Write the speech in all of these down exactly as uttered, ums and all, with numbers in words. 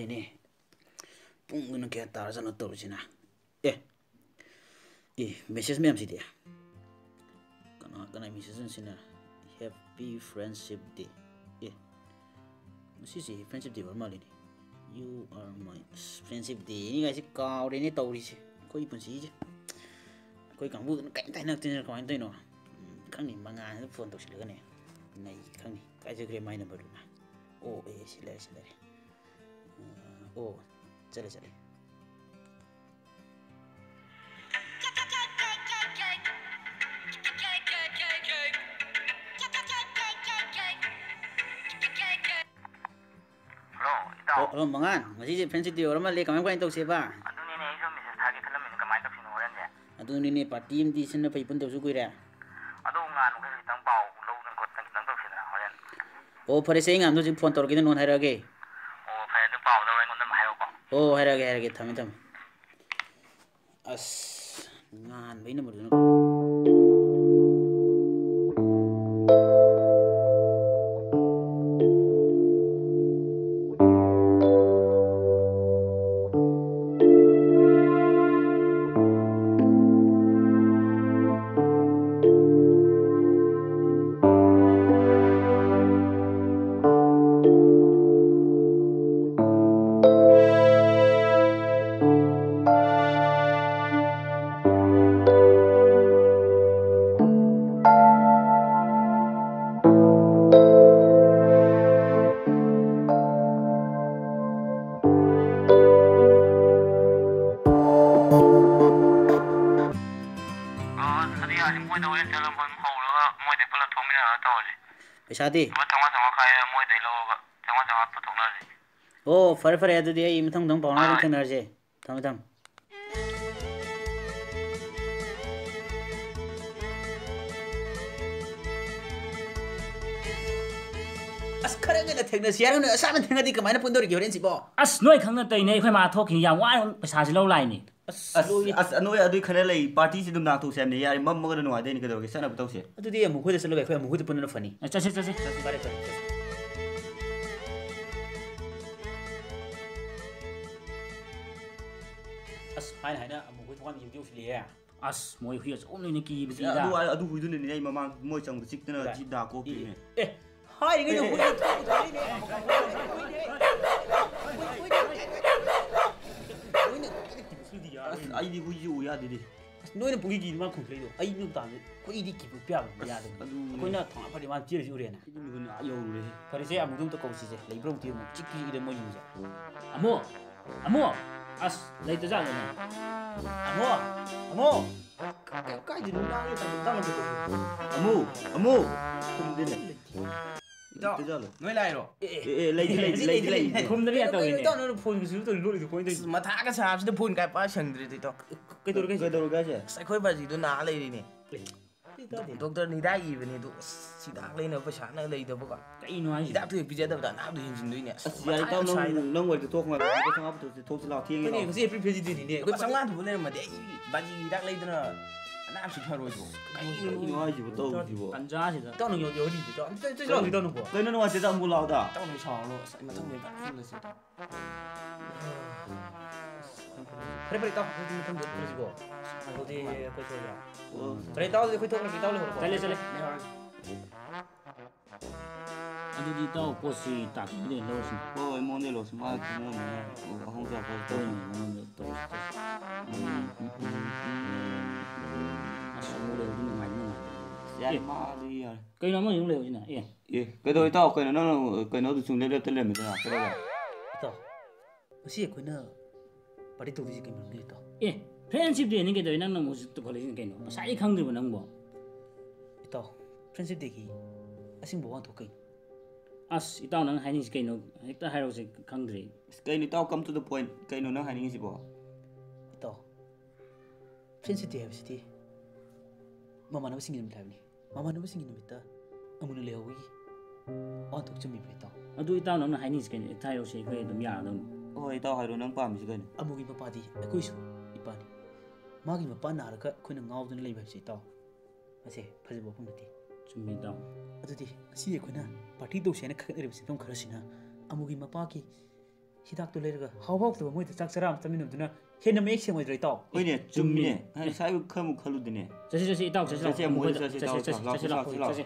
ꯅꯦ꯫ ꯄꯨꯡꯗꯨꯅ ꯀꯌꯥ ꯇꯥꯔꯖꯥꯠꯅꯣ ꯇꯧꯔꯤꯁꯤꯅ? ꯑꯦ, ꯑꯦ, ꯃꯦꯁꯦꯖ ꯃꯌꯥꯝꯁꯤꯗꯤ꯫ ꯀꯅꯥ ꯀꯅꯥ ꯃꯦꯁꯦꯖꯅꯣ ꯁꯤꯅ? Happy Friendship Day꯫ ꯑꯦ, ꯉꯁꯤꯁꯦ Friendship Day ꯑꯣꯏꯔ ꯃꯥꯜꯂꯦꯅꯦ꯫ You are my, ꯑꯁ, Friendship Day ꯅꯤ ꯀꯥꯏꯁꯦ ꯀꯥꯎꯔꯦꯅꯦ ꯇꯧꯔꯤꯁꯦ꯫ ꯑꯩꯈꯣꯏ ꯄꯨꯟꯁꯤꯁꯦ꯫ ꯑꯩꯈꯣꯏ ꯀꯥꯡꯕꯨꯗꯨꯅ ꯀꯔꯤꯝꯇ ꯍꯥꯏꯅꯔꯛꯇꯦꯅ ꯀꯃꯥꯏꯅ ꯇꯧꯔꯤꯅꯣ? ꯎꯝ, ꯈꯪꯅꯤ, ꯃꯉꯥꯜꯗ ꯐꯣꯟ ꯇꯧꯁꯤꯜꯂꯒꯅꯦ꯫ ꯅꯩ ꯈꯪꯅꯤ꯫ ꯀꯥꯏ ꯆꯠꯈ꯭ꯔꯦ ꯃꯥꯏ ꯅꯝꯕꯔꯗꯨꯅ? ꯑꯣ, ꯑꯦ, ꯁꯤ ꯂꯩꯔꯦ, ꯁꯤ ꯂꯩꯔꯦ꯫ ꯑꯣ, ꯆꯠꯂꯦ, ꯆꯠꯂꯦ꯫ ꯍꯜꯂꯣ, ꯏꯇꯥꯎ꯫ ꯑꯣ, ꯍꯜꯂꯣ, ꯃꯉꯥꯟ꯫ ꯉꯁꯤꯁꯦ Friendship Day ꯑꯣꯏꯔ ꯃꯥꯜꯂꯦ꯫ ꯀꯃꯥꯏ, ꯀꯃꯥꯏ ꯇꯧꯁꯦꯕ? ꯑꯗꯨꯅꯤꯅꯦ, ꯑꯩꯁꯨ ꯃꯦꯁꯦꯖ ꯊꯥꯒꯦ ꯈꯜꯂꯝꯃꯤꯅꯦ꯫ ꯀꯃꯥꯏꯅ ꯇꯧꯁꯤꯅꯣ ꯍꯣꯔꯦꯟꯁꯦ? ꯑꯗꯨꯅꯤꯅꯦ, ꯄꯥꯔꯇꯤ ꯑꯃꯗꯤ ꯁꯤꯟꯅ ꯐꯩ, ꯄꯨꯟꯗꯕꯁꯨ ꯀꯨꯏꯔꯦ꯫ ꯑꯗꯣ ꯉꯥꯟꯕꯈꯩꯁꯨ ꯈꯤꯇꯪ ꯄꯥꯎ ꯂꯧꯗꯅ ꯈꯣꯠꯇꯅ ꯈꯤꯇꯪ ꯇꯧꯁꯤꯗꯅ ꯍꯣꯔꯦꯟ꯫ ꯑꯣ, ꯐꯔꯦꯁꯦ, ꯑꯩ ꯉꯥꯟꯕꯗꯣ ꯍꯧꯖꯤꯛ ꯐꯣꯟ ꯇꯧꯔꯛꯀꯦ, ꯅꯉꯣꯟꯗ ꯍꯥꯏꯔꯛꯑꯒꯦ꯫ ꯑꯣ, ꯐꯔꯦ, ꯑꯗꯨ ꯄꯥꯎꯗꯣ ꯑꯩꯉꯣꯟꯗ ꯑꯃ ꯍꯥꯏꯔꯛꯑꯣꯀꯣ꯫ ꯑꯣ, ꯍꯥꯏꯔꯛꯑꯒꯦ, ꯍꯥꯏꯔꯛꯑꯒꯦ, ꯊꯝꯃꯦ, ꯊꯝꯃꯦ꯫ ꯑꯁ, ꯉꯥꯟꯕꯩ ꯅꯝꯕꯔꯗꯨꯅ꯫ ꯑ, ꯑꯗꯨ ꯌꯥꯔꯗꯤ ꯃꯣꯏꯗ ꯍꯣꯔꯦꯟ ꯆꯠꯂꯒ ꯍꯧꯔꯒ ꯃꯣꯏꯗꯩ ꯄꯨꯂꯞ ꯊꯣꯛꯃꯤꯟꯅꯔꯒ ꯇꯧꯔꯁꯤ꯫ ꯄꯩꯁꯥꯗꯤ? ꯂꯨꯄꯥ ꯆꯥꯝꯃꯉꯥ ꯆꯥꯝꯃꯉꯥ ꯈꯥꯏꯔꯒ ꯃꯣꯏꯗꯩ ꯂꯧꯔꯒ ꯆꯥꯝꯃꯉꯥ ꯆꯥꯝꯃꯉꯥ ꯄꯨꯊꯣꯛꯅꯔꯁꯤ꯫ ꯑꯣ, ꯐꯔꯦ, ꯐꯔꯦ, ꯑꯗꯨꯗꯤ ꯑꯩ ꯃꯊꯪ, ꯃꯊꯪ ꯄꯥꯎ ꯐꯥꯎꯅꯔꯒ ꯑꯗꯨꯝ ꯍꯣꯏ꯫ ꯊꯦꯡꯅꯔꯁꯦ꯫ ꯊꯝꯃꯦ, ꯊꯝꯃꯦ꯫ ꯑꯁ, ꯈꯔ ꯉꯟꯅ ꯊꯦꯡꯅꯁꯤ ꯍꯥꯏꯔꯒ ꯅꯣꯏ ꯑꯁꯥꯏꯃꯟ ꯊꯦꯡꯉꯗꯤ ꯀꯃꯥꯏꯅ ꯄꯨꯟꯗꯧꯔꯤꯒꯦ ꯍꯣꯔꯦꯟꯁꯤꯕꯣ? ꯑꯁ, ꯅꯣꯏ ꯈꯪꯅ ꯇꯧꯔꯤꯅꯦ, ꯑꯩꯈꯣꯏ ꯃꯥ ꯊꯣꯛꯈꯤꯅꯤ, ꯌꯥꯝ ꯋꯥꯅ ꯄꯩꯁꯥꯁꯤ ꯂꯧ ꯂꯥꯛꯏꯅꯤ꯫ ꯑꯁ, ꯑꯁ, ꯂꯣꯏꯔꯦ꯫ ꯑꯁ, ꯅꯣꯏ ꯑꯗꯨꯏ ꯈꯔ ꯂꯩ, ꯄꯥꯔꯇꯤꯁꯤ ꯑꯗꯨꯝ ꯅꯥꯟꯊꯣꯛꯁꯦ ꯍꯥꯏꯕꯅꯤ꯫ ꯌꯥꯔꯦ, ꯃꯝꯃꯒꯅ ꯅꯨꯡꯉꯥꯏꯗꯣꯏꯅꯤ, ꯀꯩꯗꯧꯔꯒꯦ? ꯆꯠꯅꯕ ꯇꯧꯁꯦ꯫ ꯑꯗꯨꯗꯤ ꯑꯃꯨꯛ ꯑꯩꯈꯣꯏꯗ ꯆꯠꯂꯒ ꯑꯩꯈꯣꯏ ꯑꯃꯨꯛ ꯑꯩꯈꯣꯏꯗ ꯄꯨꯟꯕꯅ ꯐꯅꯤ꯫ ꯑ, ꯆꯠꯁꯦ, ꯆꯠꯁꯦ꯫ ꯆꯠꯁꯦ, ꯐꯔꯦ, ꯐꯔꯦ, ꯆꯠꯁꯦ꯫ ꯍꯥꯏꯅ ꯍꯥꯏꯅ ꯑꯃꯨꯛ ꯑꯩꯈꯣꯏ ꯊꯣꯡꯒꯥꯟ ꯌꯧꯗꯤ ꯌꯧꯁꯤꯜꯂꯛꯑꯦ꯫ ꯑꯁ, ꯃꯣꯏ ꯍꯨꯏ ꯑꯆꯧꯕ ꯂꯩꯅ ꯀꯤꯕꯗꯤ ꯑꯦ, ꯑꯗꯨ, ꯑꯗꯨ ꯍꯨꯏꯗꯨꯅꯅꯦ ꯑꯩ ꯃꯃꯥꯡ ꯃꯣꯏ ꯆꯪꯕ ꯆꯤꯛꯇꯅ ꯀꯗꯥꯏ? ꯖꯤꯞ ꯗꯥ ꯀꯣꯛꯈꯤꯕꯅꯦ꯫ ꯑꯦ, ꯍꯥꯏꯔꯤꯉꯩꯗ ꯑꯦ, ꯍꯨꯏꯗꯣ ꯊꯣꯡ ꯊꯣꯡꯉꯤꯅꯦ꯫ ꯅꯣꯏꯅ ꯀꯤꯕꯁꯤꯗꯤ ꯌꯥꯔꯣꯏ꯫ ꯑꯁ, ꯑꯩꯗꯤ ꯍꯨꯏꯁꯤ ꯎ ꯌꯥꯗꯦꯗꯤ꯫ ꯑꯁ, ꯅꯣꯏꯅ ꯄꯨꯡꯀꯤ ꯀꯤꯗꯤ ꯃꯥ ꯈꯣꯡꯊ꯭ꯔꯩꯗꯣ꯫ ꯑꯩ ꯅꯨꯡꯗꯥꯡꯗ ꯍꯨꯏꯗꯤ ꯀꯤꯕ ꯌꯥꯕ ꯑꯁ, ꯌꯥꯗꯕꯅꯤ꯫ ꯑꯗꯨꯅꯦ꯫ ꯑꯩꯈꯣꯏꯅ ꯊꯣꯡ ꯐꯔꯗꯤ ꯃꯥ ꯆꯦꯜꯂꯤꯁꯤ ꯎꯔꯦꯅ꯫ ꯑꯩꯗꯤ ꯃꯤꯍꯨꯟ ꯑꯥ ꯌꯧꯔꯨꯔꯦ꯫ ꯐꯔꯦꯁꯦ, ꯑꯃꯨꯛꯇ ꯑꯝꯇ ꯀꯧꯁꯤꯁꯦ꯫ ꯂꯩꯕ꯭ꯔꯥ ꯑꯃꯨꯛꯇ ꯌꯦꯡꯉꯨ꯫ ꯆꯤꯛꯀꯤ ꯏꯔꯦ ꯃꯣꯏ ꯌꯨꯝꯁꯦ꯫ ꯑꯃꯨ! ꯑꯃꯨ! ꯑꯁ, ꯂꯩꯇꯖꯥꯠꯂꯣꯅꯦ꯫ ꯑꯃꯨ! ꯑꯃꯨ! ꯀ-, ꯀ-, ꯀꯥꯏꯗꯅꯣ ꯉꯥꯡꯉꯤ ꯇꯥꯃꯣ, ꯇꯥꯃꯣ꯫ ꯑꯃꯨ! ꯑꯃꯨ! ꯈꯨꯝꯗꯦꯅꯦ꯫ ꯏꯇꯥꯎ, ꯂꯩꯇꯖꯥꯠꯂꯣ? ꯅꯣꯏ ꯂꯥꯛꯏꯔꯣ? ꯑꯦ, ꯑꯦ꯫ ꯑꯦ, ꯑꯦ, ꯂꯩꯗꯤ ꯂꯩ, ꯑꯁꯤ ꯂꯩꯗꯤ ꯂꯩꯗꯤ ꯂꯩ꯫ ꯂꯩ꯫ ꯈꯨꯝꯗꯅ ꯌꯥ ꯇꯧꯔꯤꯅꯦ꯫ ꯏꯇꯥꯎ, ꯅꯣꯏꯅ ꯐꯣꯟ ꯁꯨ ꯇꯧꯔꯤ ꯂꯣꯠꯂꯤꯗꯣ ꯀꯃꯥꯏꯅ ꯇꯧꯔꯤꯅꯣ? ꯑꯁ, ꯃꯊꯥꯒ ꯁꯥꯕꯁꯤꯗ ꯐꯣꯟ ꯀꯥꯏ ꯄꯥꯏ ꯁꯪꯗ꯭ꯔꯦꯗ, ꯏꯇꯥꯎ꯫ ꯀꯩꯗꯧꯔꯒꯦ ꯍꯥꯏꯁꯦ? ꯀꯩꯗꯧꯔꯒꯦ ꯍꯥꯏꯁꯦ? ꯑꯁ, ꯑꯩꯈꯣꯏ ꯕꯥꯖꯤꯗꯣ ꯅꯥ ꯂꯩꯔꯤꯅꯦ꯫ ꯑꯦ, ꯏꯇꯥꯎ꯫ ꯗꯣꯛꯇꯔꯅ ꯍꯤꯗꯥꯛ ꯏꯕꯅꯦ ꯑꯗꯣ, ꯑꯁ, ꯍꯤꯗꯥꯛ ꯂꯩꯅꯕ ꯄꯩꯁꯥꯅ ꯂꯩꯗꯕꯒ꯫ ꯀꯩꯅꯣ ꯍꯥꯏꯁꯤꯕꯣ? ꯍꯤꯗꯥꯛꯇꯨ ꯍꯦꯛ ꯄꯤꯖꯗꯕꯗ ꯑꯅꯥꯕꯗꯣ ꯍꯦꯟꯖꯤꯟꯗꯣꯏꯅꯦ꯫ ꯑꯁ, ꯑꯁ, ꯌꯥꯔꯦ, ꯃꯊꯥ ꯏꯇꯥꯎ, ꯌꯥꯝ ꯅꯪ, ꯁꯥꯏꯗ꯫ ꯅꯪ ꯑꯣꯏꯔꯗꯤ ꯊꯣꯛ ꯉꯥꯏ, ꯂꯨꯄꯥ ꯆꯥꯝꯃꯉꯥ ꯄꯨꯊꯣꯛꯁꯤ, ꯊꯣꯛꯁꯤ ꯂꯥꯎ, ꯊꯦꯡꯉꯦ ꯍꯣꯏꯅꯦ, ꯂꯥꯎ꯫ ꯉꯁꯤ ꯑꯦꯄ꯭ꯔꯤꯜ ꯐꯦꯁꯇꯤꯚꯦꯜꯅꯤꯅꯦ꯫ ꯂꯨꯄꯥ ꯆꯥꯝꯃꯉꯥ ꯄꯨꯊꯣꯛ ꯂꯩꯔꯝꯃꯗꯤ ꯑꯩ ꯕꯥꯖꯤ ꯍꯤꯗꯥꯛ ꯂꯩꯗꯅ ꯑꯅꯥꯕꯁꯤ ꯐꯔꯣꯏꯗ꯭ꯔꯣ? ꯀꯩꯅꯣ ꯍꯥꯏꯁꯤꯕꯣ, ꯇꯧꯔꯤꯁꯤꯕꯣ? ꯇꯟꯖꯥꯁꯤꯗ꯫ ꯏꯇꯥꯎ, ꯅꯪ ꯌꯧ-, ꯌꯧꯍꯟꯅꯤꯡꯗꯦ, ꯏꯇꯥꯎ꯫ ꯑꯝꯇ, ꯑꯝꯇ ꯂꯥꯎ, ꯏꯇꯥꯎ, ꯅꯪꯕꯣ꯫ ꯀꯩꯅꯣ ꯅꯨꯡꯉꯥꯏꯇꯦꯗ, ꯑꯃꯨꯛ ꯂꯥꯎꯗ꯫ ꯏꯇꯥꯎ, ꯅꯪ ꯁꯥꯎꯔꯅꯨ꯫ ꯑꯁ, ꯑꯩ ꯃꯊꯪꯗ ꯏꯝꯐꯥꯜ ꯄꯨꯜꯂꯁꯤ, ꯏꯇꯥꯎ꯫ ꯐꯔꯦ, ꯐꯔꯦ, ꯏꯇꯥꯎ, ꯑꯗꯨꯗꯤ ꯃꯊꯪꯗ ꯄꯨꯜꯂꯁꯤꯀꯣ꯫ ꯑꯗꯨꯗꯤ ꯑꯩꯈꯣꯏ ꯊꯣꯛꯑꯒꯦ꯫ ꯑꯣ꯫ ꯐꯔꯦ, ꯏꯇꯥꯎ, ꯑꯗꯨꯗꯤ ꯑꯩꯈꯣꯏ ꯊꯣꯛꯑꯒꯦ, ꯏꯇꯥꯎ ꯂꯩꯍꯧꯔꯣꯀꯣ꯫ ꯆꯠꯂꯦ, ꯆꯠꯂꯦ꯫ ꯂꯩꯍꯧꯔꯒꯦ꯫ ꯑꯗꯨꯗꯤ ꯏꯇꯥꯎ, ꯄꯣꯠꯁꯤ ꯇꯥꯛꯄꯤꯗ ꯂꯧꯔꯁꯤ꯫ ꯍꯣꯏ, ꯍꯣꯏ, ꯃꯉꯣꯟꯗ ꯂꯧꯔꯁꯤ꯫ ꯃꯥ ꯈꯪꯅꯕꯅꯤꯅ ꯑꯍꯣꯡ ꯆꯥꯕ ꯈꯔ ꯇꯧꯔꯁꯤ꯫ ꯍꯣꯏꯅꯦ, ꯃꯉꯣꯟꯗ ꯇꯧꯔꯁꯤ, ꯇꯧꯔꯁꯤ꯫ ꯎꯝ, ꯎꯝ, ꯎꯝ, ꯎꯝ꯫ ꯑꯁ, ꯑꯃꯨꯛ ꯂꯩꯔꯗꯤ ꯅꯨꯡꯉꯥꯏꯗꯤ ꯅꯨꯡꯉꯥꯏ꯫ ꯌꯥꯔꯦ, ꯑꯦ꯫ ꯃꯥꯗꯤ ꯌꯥꯔꯦ꯫ ꯀꯩꯅꯣ ꯑꯃ ꯌꯦꯡ ꯂꯩꯍꯧꯁꯤꯅ? ꯑꯦ꯫ ꯑꯦ, ꯀꯩꯗꯧ ꯏꯇꯥꯎ? ꯀꯩꯅꯣ ꯅꯪꯅ ꯀꯩꯅꯣꯗꯨ ꯁꯨꯝ ꯂꯦꯞ ꯂꯦꯞꯇ ꯂꯩꯔꯝꯃꯤꯗꯨꯅ ꯀꯩꯗꯧꯔꯦ? ꯏꯇꯥꯎ, ꯉꯁꯤ ꯑꯩꯈꯣꯏꯅ party ꯇꯧꯗꯣꯏꯁꯤ ꯀꯩ ꯃꯔꯝꯒꯤꯅꯣ, ꯏꯇꯥꯎ? ꯑꯦ, friendship dayꯅꯤ ꯀꯩꯗꯧꯔꯦ? ꯅꯪꯅ ꯑꯃꯨꯛ ꯍꯧꯖꯤꯛ ꯇꯧꯈꯠꯂꯛꯏꯁꯤꯅ ꯀꯩꯅꯣ? ꯉꯁꯥꯏꯗꯩ ꯈꯪꯗ꯭ꯔꯤꯕꯣ ꯅꯪꯕꯣ? ꯏꯇꯥꯎ, friendship dayꯒꯤ ꯑꯁꯦꯡꯕ ꯋꯥꯍꯟꯊꯣꯛ ꯀꯩꯅꯣ? ꯑꯁ, ꯏꯇꯥꯎ, ꯅꯪ ꯍꯥꯏꯅꯤꯡꯉꯤꯁꯤ ꯀꯩꯅꯣ? ꯍꯦꯛꯇ ꯍꯥꯏꯔꯛꯎꯁꯦ, ꯈꯪꯗ꯭ꯔꯦ꯫ ꯑꯁ, ꯀꯩꯅꯣ ꯏꯇꯥꯎ, come to the point, ꯀꯩꯅꯣ ꯅꯪ ꯍꯥꯏꯅꯤꯡꯉꯤꯁꯤꯕꯣ? ꯏꯇꯥꯎ, friendship day ꯍꯥꯏꯕꯁꯤꯗꯤ ꯃꯃꯥꯟꯅꯕꯁꯤꯡꯒꯤ ꯅꯨꯃꯤꯠ ꯍꯥꯏꯕꯅꯤ꯫ ꯃꯃꯥꯟꯅꯕꯁꯤꯡꯒꯤ ꯅꯨꯃꯤꯠꯇ ꯑꯃꯨꯛꯅ ꯂꯩꯍꯧꯕꯒꯤ ꯋꯥꯍꯟꯊꯣꯛ ꯆꯨꯝꯃꯤꯕ꯭ꯔꯥ, ꯏꯇꯥꯎ? ꯑꯗꯨ ꯏꯇꯥꯎ, ꯅꯪꯅ ꯍꯥꯏꯅꯤꯡꯉꯤꯁꯤ ꯀꯩꯅꯣ? ꯍꯦꯛꯇ ꯍꯥꯏꯔꯛꯎꯁꯦ, ꯑꯩꯈꯣꯏ ꯑꯗꯨꯝ ꯌꯥꯔꯗꯧꯅꯤ꯫ ꯍꯣꯏ, ꯏꯇꯥꯎ, ꯍꯥꯏꯔꯣ, ꯅꯪ ꯄꯥꯝꯃꯤꯁꯤ ꯀꯩꯅꯣ? ꯑꯃꯨꯒꯤ ꯃꯄꯥꯗꯤ ꯑꯩꯈꯣꯏꯁꯨ ꯏꯄꯥꯅꯤ꯫ ꯃꯥꯒꯤ ꯃꯄꯥ ꯅꯥꯔꯒ ꯑꯩꯈꯣꯏꯅ ꯉꯥꯎꯗꯨꯅ ꯂꯩꯕ ꯍꯥꯏꯕꯁꯦ, ꯏꯇꯥꯎ, ꯃꯁꯦ ꯐꯖꯕ ꯋꯥꯐꯝ ꯅꯠꯇꯦ꯫ ꯆꯨꯝꯃꯤ, ꯏꯇꯥꯎ꯫ ꯑꯗꯨꯗꯤ ꯉꯁꯤ ꯑꯩꯈꯣꯏꯅ party ꯇꯧꯁꯦ ꯍꯥꯏꯅ ꯈꯟꯒꯠꯅꯔꯤꯕ ꯁꯦꯟꯐꯝ ꯈꯔꯁꯤꯅ ꯑꯃꯨꯒꯤ ꯃꯄꯥꯒꯤ ꯍꯤꯗꯥꯛꯇꯨ ꯂꯩꯔꯒ ꯍꯥꯎ ꯍꯥꯎꯇꯕ ꯃꯣꯏꯗ ꯆꯥꯛ ꯆꯔꯥ ꯑꯃ ꯆꯥꯃꯤꯟꯅꯕꯗꯨꯅ ꯍꯦꯟꯅ ꯃꯌꯦꯛ ꯁꯦꯡꯉꯣꯏꯗ꯭ꯔꯣ, ꯏꯇꯥꯎ? ꯍꯣꯏꯅꯦ, ꯆꯨꯝꯃꯤꯅꯦ꯫ ꯆꯨꯝꯃꯤꯅꯦ꯫ ꯉꯁꯥꯏ ꯈꯔꯃꯨꯛ ꯈꯜꯂꯨꯗꯅꯦ꯫ ꯆꯠꯁꯤ, ꯆꯠꯁꯤ, ꯏꯇꯥꯎ, ꯆꯠꯁꯤ, ꯂꯥꯛꯑꯣ꯫ ꯆꯠꯁꯤ, ꯑꯃꯨꯛ ꯃꯈꯣꯏꯗ ꯆꯠꯁꯤ, ꯆꯠꯁꯤ, ꯏꯇꯥꯎ, ꯆꯠꯁꯤ, ꯂꯥꯛꯑꯣ, ꯆꯠꯁꯤ, ꯂꯥꯛꯑꯣ, ꯂꯥꯛꯑꯣ꯫ ꯆꯠꯁꯤ꯫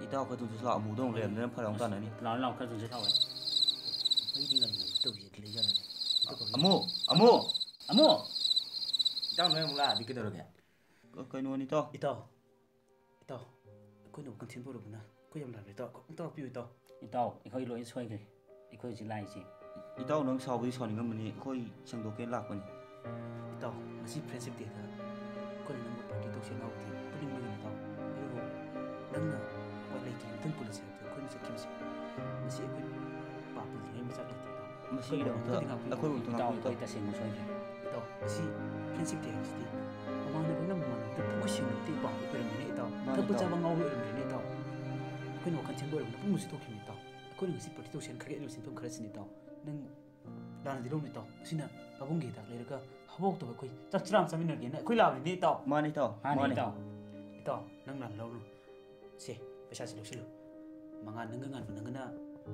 ꯏꯇꯥꯎ, ꯑꯩꯈꯣꯏ ꯊꯨꯡꯁꯤ ꯂꯥꯛꯑꯣ, ꯑꯃꯨꯗ ꯑꯃꯨꯛ ꯂꯩꯔꯝꯗꯅ ꯐꯔꯛ ꯑꯃꯨꯛ ꯇꯥꯅꯅꯤ꯫ ꯂꯥꯛꯑꯣ, ꯂꯥꯛꯑꯣ, ꯈꯔ ꯊꯨꯡꯁꯤ ꯂꯥꯛꯑꯣ꯫ ꯃꯩꯗꯤ ꯉꯟ ꯉꯟ ꯇꯧꯕꯤꯁꯦ ꯂꯩꯖꯥꯠꯂꯅꯦ꯫ ꯑꯃꯨ, ꯑꯃꯨ꯫ ꯑꯃꯨ! ꯏꯇꯥꯎ, ꯅꯣꯏ ꯑꯃꯨꯛ ꯂꯥꯛꯑꯗꯤ ꯀꯩꯗꯧꯔꯒꯦ? ꯀ-, ꯀꯩꯅꯣꯅꯤ, ꯏꯇꯥꯎ꯫ ꯏꯇꯥꯎ, ꯏꯇꯥꯎ, ꯑꯩꯈꯣꯏꯅ ꯋꯥꯈꯜ ꯊꯤꯟꯕ ꯑꯣꯏꯔꯕꯅ ꯑꯩꯈꯣꯏ ꯌꯥꯝ ꯂꯥꯜꯂꯦ, ꯏꯇꯥꯎ꯫ ꯑꯃꯨꯛꯇ ꯉꯥꯛꯄꯤꯌꯨ, ꯏꯇꯥꯎ꯫ ꯏꯇꯥꯎ, ꯑꯩꯈꯣꯏ ꯂꯣꯏ ꯁꯣꯏꯈ꯭ꯔꯦ꯫ ꯑꯩꯈꯣꯏ ꯍꯧꯖꯤꯛ ꯂꯥꯛꯏꯁꯦ꯫ ꯏꯇꯥꯎ, ꯅꯪ ꯁꯥꯎꯕꯗꯤ ꯁꯥꯎꯅꯤꯡꯉꯝꯃꯅꯤ, ꯑꯩꯈꯣꯏ ꯁꯦꯡꯗꯣꯛꯀꯦꯅ ꯂꯥꯛꯄꯅꯤ꯫ ꯏꯇꯥꯎ, ꯉꯁꯤ friendship dayꯗ ꯑꯩꯈꯣꯏꯅ ꯅꯪꯕꯨ party ꯇꯧꯁꯦꯅ ꯍꯧꯕꯗꯤ ꯄꯨꯅꯤꯡꯕꯒꯤꯅꯤ, ꯏꯇꯥꯎ꯫ ꯑꯗꯨꯕꯨ ꯅꯪꯅ ꯎꯄꯥꯏ ꯂꯩꯇꯦ, ꯃꯊꯪ ꯄꯨꯜꯂꯁꯦ ꯍꯥꯏꯕꯗ ꯑꯩꯈꯣꯏꯅ ꯆꯠꯈꯤꯕꯁꯦ, ꯃꯁꯤ ꯑꯩꯈꯣꯏ ꯄꯥꯞ ꯄꯨꯗ꯭ꯔꯤꯉꯩ ꯃꯆꯥꯛ ꯂꯩꯇꯦ, ꯏꯇꯥꯎ꯫ ꯃꯁꯤꯒꯤꯗꯃꯛꯇ ꯑꯩꯈꯣꯏꯕꯨ ꯑꯝꯇ ꯉꯥꯛꯄꯤꯌꯨ꯫ ꯑꯩꯈꯣꯏꯕꯨ ꯑꯝꯇ ꯏꯇꯥꯎ, ꯉꯥꯛꯄꯤꯌꯨ, ꯑꯩꯈꯣꯏ ꯏꯇꯥꯎ꯫ ꯇꯁꯦꯡꯅ ꯁꯣꯏꯈ꯭ꯔꯦ꯫ ꯏꯇꯥꯎ, ꯃꯁꯤ friendship day ꯍꯥꯏꯕꯁꯤꯗꯤ ꯃꯃꯥꯟꯅꯕꯅ ꯃꯃꯥꯟꯅꯕꯗ ꯊꯃꯣꯏ ꯁꯦꯡꯅ ꯃꯇꯦꯡ ꯄꯥꯡꯕ ꯑꯣꯏꯔꯝꯃꯤꯅꯦ, ꯏꯇꯥꯎ꯫ ꯃꯥꯅꯤ, ꯊꯛꯄ ꯏꯇꯥꯎ꯫ ꯆꯥꯕ ꯉꯥꯎꯕ ꯑꯣꯏꯔꯝꯗ꯭ꯔꯦꯅꯦ, ꯏꯇꯥꯎ꯫ ꯑꯩꯈꯣꯏꯅ ꯋꯥꯈꯜ ꯊꯦꯡꯕ ꯑꯣꯏꯔꯝꯃꯤ, ꯄꯨꯝꯕꯁꯨ ꯊꯣꯛꯈꯤꯕꯅꯤ, ꯏꯇꯥꯎ꯫ ꯑꯩꯈꯣꯏꯅ ꯉꯁꯤ party ꯇꯧꯁꯦꯅ ꯈꯟꯒꯠꯂꯤꯕ ꯁꯦꯟꯐꯝ ꯈꯔꯁꯤꯅꯤ, ꯏꯇꯥꯎ꯫ ꯅꯪ ꯂꯥꯟꯅꯗꯤ ꯂꯧꯅꯨ, ꯏꯇꯥꯎ꯫ ꯑꯁꯤꯅ ꯄꯥꯕꯨꯡꯒꯤ ꯍꯤꯗꯥꯛ ꯂꯩꯔꯒ ꯍꯥꯕꯣꯛꯇꯕ ꯑꯩꯈꯣꯏ ꯆꯥꯛ ꯆꯔꯥ ꯑꯃ ꯆꯥꯃꯤꯟꯅꯒꯦꯅ ꯑꯩꯈꯣꯏ ꯂꯥꯛꯂꯤꯅꯦ, ꯏꯇꯥꯎ꯫ ꯃꯥꯅꯤ, ꯏꯇꯥꯎ꯫ ꯃꯥꯅꯤ, ꯃꯥꯅꯤ꯫ ꯏꯇꯥꯎ꯫ ꯏꯇꯥꯎ, ꯅꯪ ꯂꯥꯟꯅ ꯂꯧꯅꯨ꯫ ꯁꯦ, ꯄꯩꯁꯥꯁꯦ ꯂꯧꯁꯤꯜꯂꯨ꯫ ꯃꯉꯥ ꯅꯪꯒ ꯉꯥꯟꯕ ꯅꯪꯒꯅ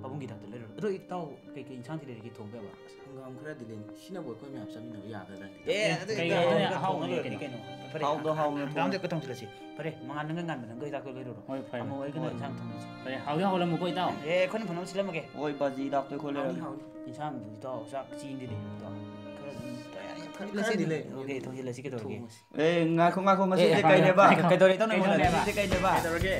ꯄꯥꯕꯨꯡꯒꯤ ꯍꯤꯗꯥꯛꯇꯣ ꯂꯩꯔꯨꯔꯣ꯫ ꯑꯗꯣ ꯏꯇꯥꯎ, ꯀꯩꯀꯩ ꯏꯟꯁꯥꯡꯗꯤ ꯂꯩꯔꯤꯒꯦ ꯊꯣꯡꯕ ꯌꯥꯕ? ꯑꯁ, ꯍꯪꯒꯥꯝ ꯈꯔꯗꯤ ꯂꯩꯅꯤ꯫ ꯁꯤꯅꯕꯨ ꯑꯩꯈꯣꯏ ꯃꯌꯥꯝ ꯆꯥꯃꯤꯟꯅꯕ ꯌꯥꯒꯗ꯭ꯔꯥ? ꯑꯦ, ꯑꯗꯨ ꯀꯩ ꯏꯇꯥꯎ, ꯍꯥꯏꯗꯣꯏꯅꯣ? ꯍꯪꯒꯥꯝ ꯑꯍꯥꯎꯕꯅꯤ ꯊꯣꯡꯉ ꯂꯣꯏꯔꯦ ꯀꯩꯅꯣ꯫ ꯀꯩꯅꯣ꯫ ꯐꯔꯦ, ꯍꯥꯎꯗꯣ ꯍꯥꯎꯅ ꯍꯪꯒꯥꯝꯗ ꯊꯣꯡꯉꯣ꯫ ꯍꯦꯛꯇ ꯊꯣꯡꯖꯤꯜꯂꯁꯤ꯫ ꯐꯔꯦ, ꯃꯉꯥ ꯅꯪꯒ ꯉꯥꯟꯕ ꯅꯪꯒ ꯍꯤꯗꯥꯛꯇꯣ ꯂꯩꯔꯨꯔꯣ꯫ ꯍꯣꯏ, ꯐꯔꯦ꯫ ꯑꯃꯣ ꯑꯩꯒꯅ ꯍꯣꯏ꯫ ꯏꯟꯁꯥꯡ ꯊꯣꯡꯉꯁꯤ꯫ ꯐꯔꯦ, ꯍꯥꯎꯗꯤ ꯍꯥꯎꯍꯜꯂꯝꯃꯨꯀꯣ, ꯏꯇꯥꯎ꯫ ꯑꯦ, ꯑꯩꯈꯣꯏꯅ ꯐꯅꯕ ꯁꯤꯜꯂꯝꯃꯒꯦ꯫ ꯍꯣꯏ, ꯕꯥꯖꯤ ꯍꯤꯗꯥꯛꯇꯣ ꯑꯩꯈꯣꯏ ꯍꯥꯎꯅꯤ, ꯂꯩꯔꯝꯃꯦ꯫ ꯍꯥꯎꯅꯤ꯫ ꯏꯟꯁꯥꯡꯗꯨꯗꯤ, ꯏꯇꯥꯎ, ꯆꯥꯛ ꯆꯦꯡꯗꯤ ꯂꯩꯔꯝꯃꯦ, ꯏꯇꯥꯎ꯫ ꯈꯔ ꯑꯗꯨꯝ ꯈꯔ ꯈꯔꯗꯤ ꯂꯩ꯫ ꯑꯣꯀꯦ, ꯊꯣꯡꯖꯤꯜꯂꯁꯤ, ꯀꯩꯗꯧꯔꯒꯦ? ꯊꯣꯡꯉꯁꯤ꯫ ꯑꯦ, ꯉꯥꯏꯈꯣ, ꯉꯥꯏꯈꯣ, ꯉꯁꯤꯁꯦ ꯑꯦ, ꯀꯩꯅꯦꯕ? ꯉꯥꯏꯈꯣ꯫ ꯀꯩꯗꯧꯔꯦ, ꯏꯇꯥꯎ ꯅꯪ ꯀꯩꯗꯧꯔꯦ? ꯉꯁꯤꯁꯦ ꯀꯩꯅꯦꯕ? ꯀꯩꯗꯧꯔꯒꯦ?